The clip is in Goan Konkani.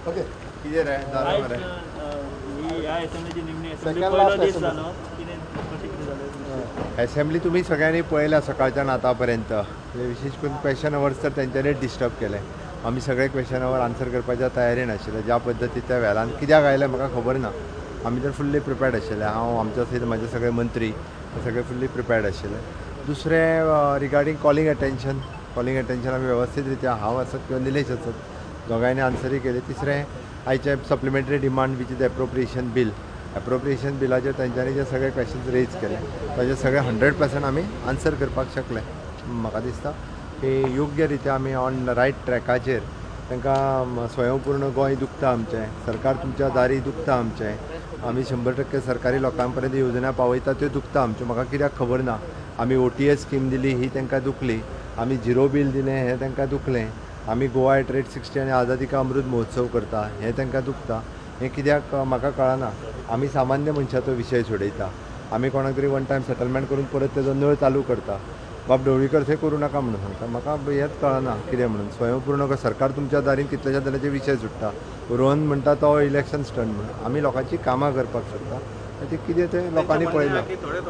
ओके. कितें रे, जालें मरे? ह्या असेंब्लीची निमणी असेंब्ली, Second पयलो last दीस assembly. जालो. कितें, कशें कितें जालें? असेंब्ली तुमी सगळ्यांनी पळयल्या सकाळच्यान आतां पर्यंत. म्हणजे विशेश करून क्वेश्चन अवर्स तर तेंच्यांनीच डिस्टर्ब केले. आमी सगळे क्वेश्चन our answer करपाच्या तयारेन आशिल्ले. ज्या पद्दतीन त्या वेळान कित्याक आयले, म्हाका खबर ना. आमी तर फुल्ली प्रिपेर्ड आशिल्ले. हांव, आमच्या सयत म्हाजे सगळे मंत्री, सगळे फुल्ली प्रिपेर्ड आशिल्ले. दुसरें, regarding calling attention, calling attention आमी वेवस्थीत रित्या, हांव आसत किंवा निलेश आसत, दोगांयनी आन्सरूय केले. तिसरें, आयचें supplementary demand, which is appropriation bill, appropriation बिलाचेर तेंच्यांनी जे सगळे क्वेश्चन्स रेज केले, ताजे सगळे 100% आमी आन्सर करपाक शकले. म्हाका दिसता की योग्य रित्या आमी ऑन रायट ट्रॅकाचेर. तांकां स्वयंपूर्ण गोंय दुखता आमचें, सरकार तुमच्या दारी दुखता आमचें, आमी 100% सरकारी लोकां पर्यंत योजना पावयता त्यो दुखता आमच्यो. म्हाका कित्याक खबर ना. आमी ओटीएस स्कीम दिली ही तांकां दुखली, आमी झिरो बील दिलें हें तांकां दुखलें, आमी गोवा एट रेट 60 आनी आझादी का अमृत महोत्सव करता हें तांकां दुखता. हें कित्याक म्हाका कळना. आमी सामान्य मनशाचो विशय सोडयता. आमी कोणाक तरी वन टायम सेटलमेंट करून परत तेजो नळ चालू करता. बाब ढवळीकर थंय करूं नाका म्हणून सांगता. म्हाका हेंच कळना कितें म्हणून. स्वयंपूर्ण सरकार तुमच्या दारीन कितल्याश्या जाणांचे विशय सुट्टा. रोहन म्हणटा तो इलेक्शन स्टंट म्हणून. आमी लोकांची कामां करपाक सोदता. ते कितें तें लोकांनी पळयलां. की थोडे